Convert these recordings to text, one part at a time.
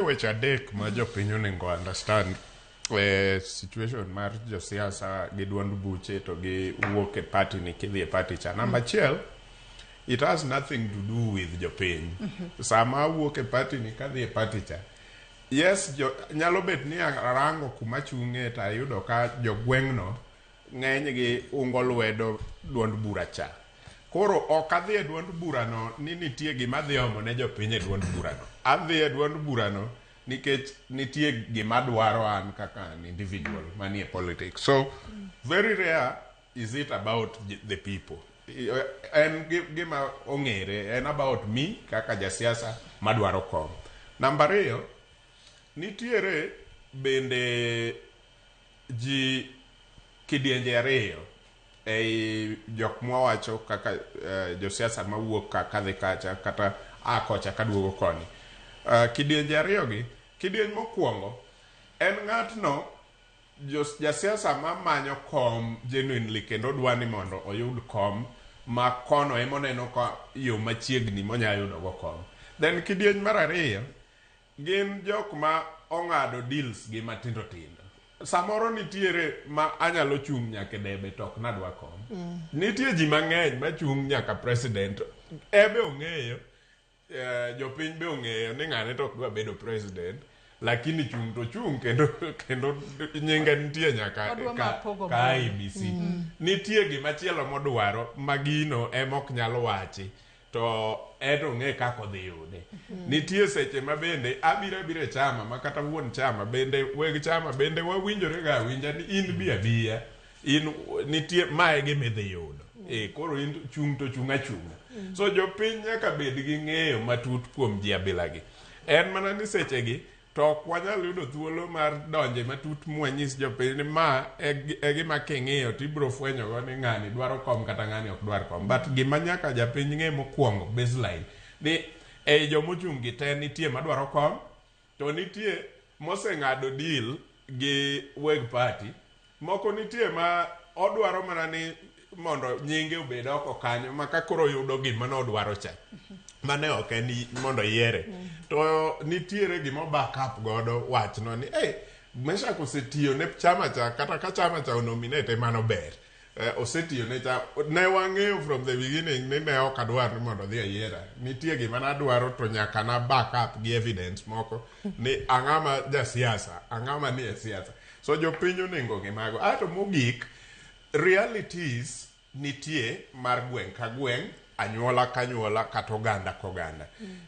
Weche adek ma jopiny onego understand e situation mar josiasa gi duond buche to gi wuok e party ni kidhi e party cha. Namba achiel, it has nothing to do with jopiny. Sama awuok e party ni kadhi e party cha, yes, jo, nyalo bet ni arango kuma chung'e to ayudo ka jogweng'no ng'enygi ungo lwedo duond bura cha. Koro ok adhi e duond burano ni nitie gima adhi omo ne jopiny e duond burano. Adhi e duond burano nikech nitie gima adwaro an kaka an individual manie politics. So very rare is it about the people. En gima ong'ere, en about me kaka jasiasa madwaro kom. Namba ariyo, nitiere bende ji kidienje ariyo ei jok mwawacho kaka josiasa mawuok ka kadhi kacha kata a kocha kaduogo koni. Kidienje ariyo gi, kidieny mokwongo en ng'atno jasiasa mamanyo kom genuinely kendo dwa ni mondo oyud kom ma kono emoneno ka yo machiegni monya yudo go kom. Then kidieny mar ariyo gin jok ma ong'ado deals gi matindo tindo. Samoro nitiere ma anyalo chung' nyaka e debe to ok nadwa kom. Nitie ji mang'eny machung' nyaka president. Ebe ong'eyo, jopiny be ong'eyo ni ng'ane to ok dwa bedo president. Lakini chung' to chung' kendo kendo nyinge nitie nyaka Odwa ka, mapogo ka mbele. IEBC. Nitie gimachielo modwaro ma gino ema ok nyal wachi to en ong'e kaka odhi yude. Nitie seche ma bende abiro abira e chama ma kata wuon chama bende weg chama bende wawinjore ga awinja ni in bi abiya in nitie mae e gima idhi yudo. Koro in chung' to chung' achung'a. So jopiny nyaka bed gi ng'eyo matut kuom ji abilagi. En mana ni sechegi to ok wanyal yudo thuolo mar donje matut mwanyis jopiny ni ma e gima king'iyo to ibiro fwenyogo ni ng'ani dwaro kom kata ng'ani ok dwar kom. But gima nyaka japiny ng'e mokwongo baseline ni ei jomochung' gi te nitie madwaro kom to nitie moseng'ado deal gi weg party moko nitie ma odwaro mana ni mondo nyinge obed oko kanyo ma ka koro oyudo gima nodwaro cha mane ok en mondo yiere to nitiere gima o back up godo wachno ni hey, Meshak osetiyo ne chama cha kata ka chama cha onominate mano ber. Osetiyo ne chama ne wang'eyo from the beginning ni ne ok adwar ni mondo odhi oyiera. Nitie gima nadwaro to nyaka na back up gi evidence moko ni ang'ama jasiasa, ang'ama nie siasa. So jopiny onego ng'e mago. Aeto mogik, realities nitie mar gweng' ka gweng', anyuola ka anyuola kata oganda ka oganda.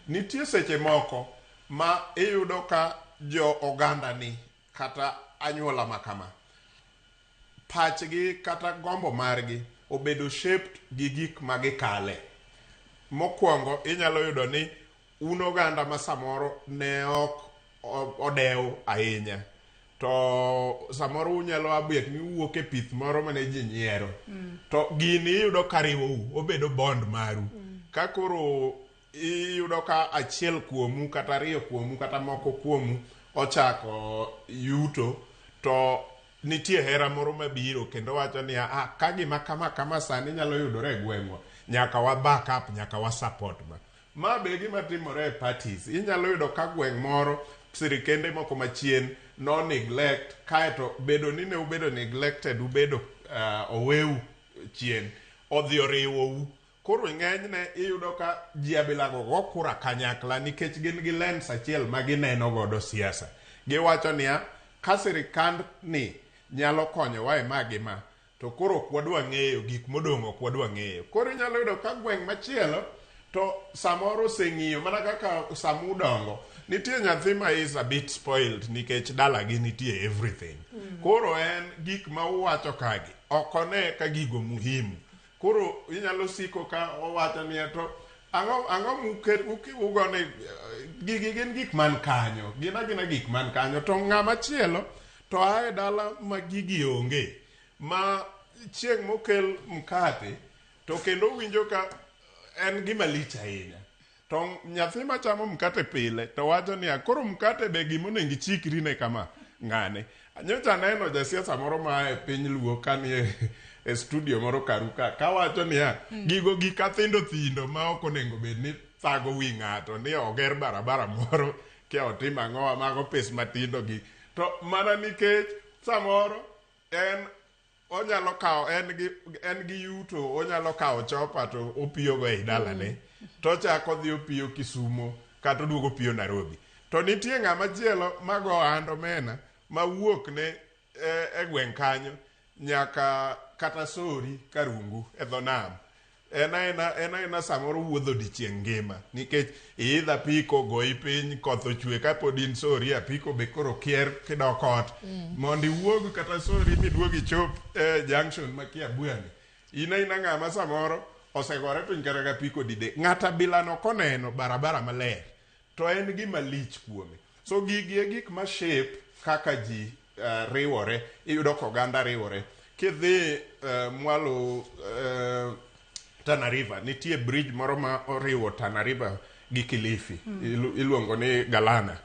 Nitie seche moko ma iyudo ka jo oganda ni kata anyuola ma kama pachgi kata gombo margi obedo shaped gi gik ma gikale. Mokwongo inyalo yudo ni un oganda ma samoro ne ok odew ahinya to samoro unyalo bet ni uwuok e pith moro mane ji nyiero to gini iyudo ka riwou obedo bond maru ka koro iyudo ka achiel kuomu kata ariyo kuomu kata moko kuomu ochako yuto to nitie hera moro mabiro kendo wacho niya ah, ka gima kama kama sani nyalo yudore e gweng'wa nyaka wa back up nyaka wa support ma ma be gima timore e parties inyalo yudo ka gweng' moro sirikende moko machien no neglect kaeto bedo ni ne ubedo neglected ubedo oweu chien odhi oriwou koro ng'enyne iyudo ka ji abilago go kura kanyakla nikech gin gi lens achiel ma gineno godo siasa giwacho niya ka sirikand ni nyalo konyowa e ma gi ma to koro ok wadwa ng'eyo gik modong' ok wadwa ng'eyo koro inyalo yudo ka gweng' machielo to samoro oseng'iyo mana kaka sama udongo nitie nyathi ma is a bit spoiled nikech dalagi nitie everything koro en gik ma uwacho kagi ok one ka gigo muhimu koro inyalo siko ka owacho niya to ang'o ang'o ugone gigi gin gik man kanyo gin agina gik man kanyo to ng'ama chielo to a e dala ma gigi onge ma chieng' mokel mkate to kendo winjo ka en gima lich ahinya to nyathi machamo mkate pile to wacho niya koro mkate be gima onego ichikri ne kama ng'ane nyocha aneno jasiasa moro ma e piny luo kanie e studio moro karu ka kawacho niya gigo gik athindo thindo ma ok onego bed ni thago wi ng'ato ni oger barabara moro Kia otimo ang'owa mago pes matindo gi. To mana nikech samoro en onyalo kawo en gi yuto, onyalo kawo chopa to opiyogo ei dalane. To ochako odhi opiyo Kisumo kata oduogo opiyo Nairobi. To nitie ng'ama chielo mago ohand omena mawuok ne e gweng' kanyo nyaka kata Sori Karungu e dho nam. En aena en aena samoro wuodh odiochieng' ngima nikech iidho apiko goyi piny, koth ochwe kapod in Sori, apiko be koro kier kidok ot. Mondo iwuog kata Sori miduog ichop e junction ma Kiabua ni, in aina ng'ama samoro osegore piny kata gapiko didek. Ng'at abilano koneno barabara maler to en gima lich kuome. So gigi e gik ma shape kaka ji riwore. Iyudo ka oganda riwore. Kidhi mwalo Tana River, nitie bridge moro ma oriwo Tana River gi Kilifi. Iluongo ni Galana.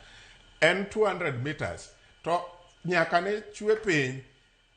En 200 meters. To nyaka ne chwe piny,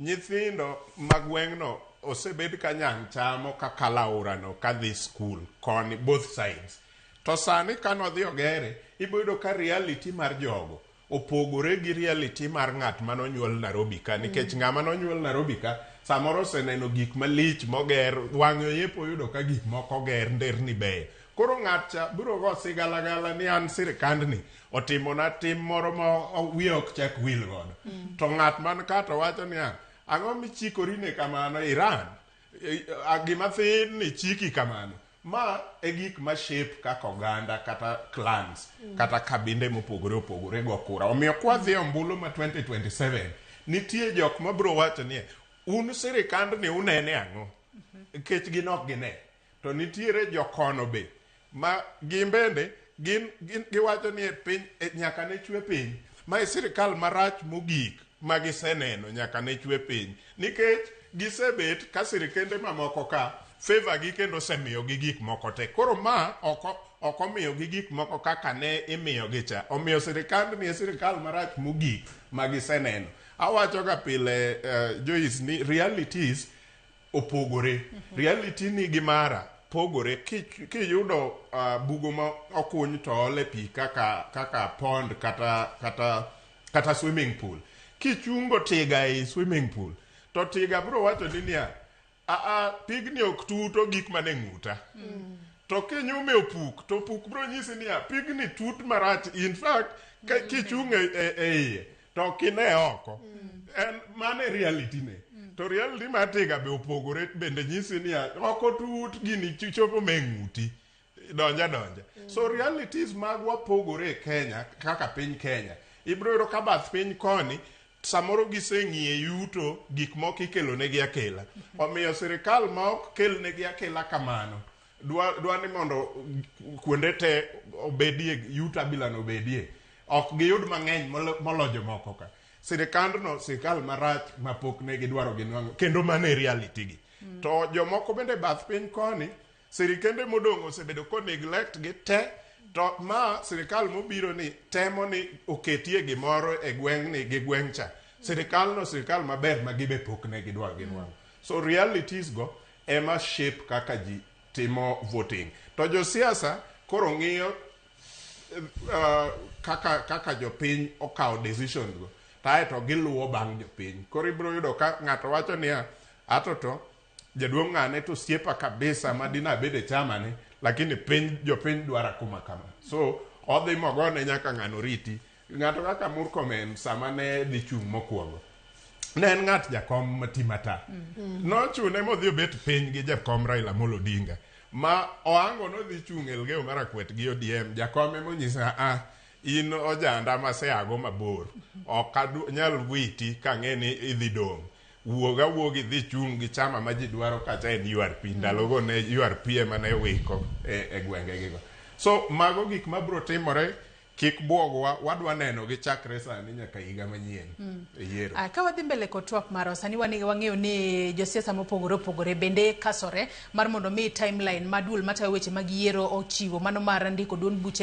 nyithindo mag gweng'no osebed ka nyang' chamo kakalo aorano kadhi school koni both sides. To sani kanodhi ogere, iboyudo ka reality mar jogo opogore gi reality mar ng'at manonyuol Nairobi ka, nikech ng'ama nonyuol Nairobi ka samoro oseneno gik malich moger, wang'e oyepo oyudo ka gik moko oger, nderni beyo. Koro ng'at cha biro go sigalagala ni an sirikandni otimona tim moro ma wiye ok chak wil godo. To ng'at man ka to wacho niya, ang'o michikori ne kamano Iran? Gima thin ni chiki kamano. Ma e gik ma shape kaka oganda kata clans kata kabinde mopogore opogore go kura. Omiyo kwadhi e ombulu ma 2027, nitie jok mabiro wacho ni un sirikandni unene ang'o? Nikech gin ok gine. To nitiere jokono be ma gin bende gin giwacho ni e piny nyaka ne chwe piny. Ma e sirikal marach mogik ma giseneno nyaka ne chwe piny. Nikech gisebet ka sirikende mamoko ka favor gi kendo osemiyogi gik moko te. Koro ma ok omiyogi gik moko kaka ne imiyogi cha. Omiyo sirikandni e sirikal marach mogik ma giseneno. Awacho ga pile Joyce ni realities opogore. Reality ni gi mara pogore. Kiyudo bugo ma okuny to ole pi kaka pond kata swimming pool. Kichungo tiga ei swimming pool, to tiga biro wacho ni niya, aa pigni ok tut ogik mana e ng'uta. To kinyume opuk, to opuk biro nyisi niya, pigni tut marach. In fact, kichung' e iye, to ok ine oko. En mano e reality ne. To reality mar tiga be opogore, bende nyisi niya, oko tut, gini chopo ma e ng'uti. Donja donja. So realities magwa pogore e Kenya, kaka piny Kenya. Ibiro yudo ka bath piny koni, samoro giseng'iye yuto, gik moko ikelo negi akela. Omiyo sirikal ma ok kel negi akela kamano, dwa ni mondo kuonde te obedie, yuto abilano obedie. Ok giyud mang'eny molo jomoko ka. Sirikandno, sirikal marach ma pok ne gidwaro ginwang'o, kendo mano e reality gi. To jomoko bende bath piny koni, sirikende modong' osebedo ko neglect gi te, to ma sirikal mobiro ni temo ni oketie gimoro e gweng'ni gi gweng' cha. Sirikal no sirikal maber ma gibe pok ne gidwaro ginwang'o. So realities go ema shape kaka ji timo voting. To josiasa koro ng'iyo kaka jopiny okawo decisions go, to giluwo bang' jopiny. Koro ibiro yudo ka ng'ato wacho niya, ato to jaduong' ng'ane to osiepa kabisa ma dina abed e chama ni, lakini piny jopiny dwara kuma kama. So odhi mogone nyaka ng'ano riti. Ng'ato kaka Murkomen sama ne dhi chung' mokwongo, ne en ng'at jakom matimata. Nochune modhi obet piny gi jakom Raila Amolo Odinga. Ma oango nodhi chung' Elgeyo Marakwet gi ODM, jakom emonyise a in ojanda maseago mabor. Ok anyal witi kang'e ni idhi dong'. Wuog awuog idhi chung' gi chama ma ji dwaro kacha en URP. Ndalogo ne URP ema ne wiko e gwenge gigo. So mago gik mabiro timore, kik buogwa, wadwa neno gi chakre sani nyaka higa manyien e yiero. Ka wadhi mbele kod twak marwa sani, wang'eyo ni josiasa mopogore opogore bende kasore mar mondo mi timeline ma duol matayo weche mag yiero ochiwo mano mar ndiko duond buche.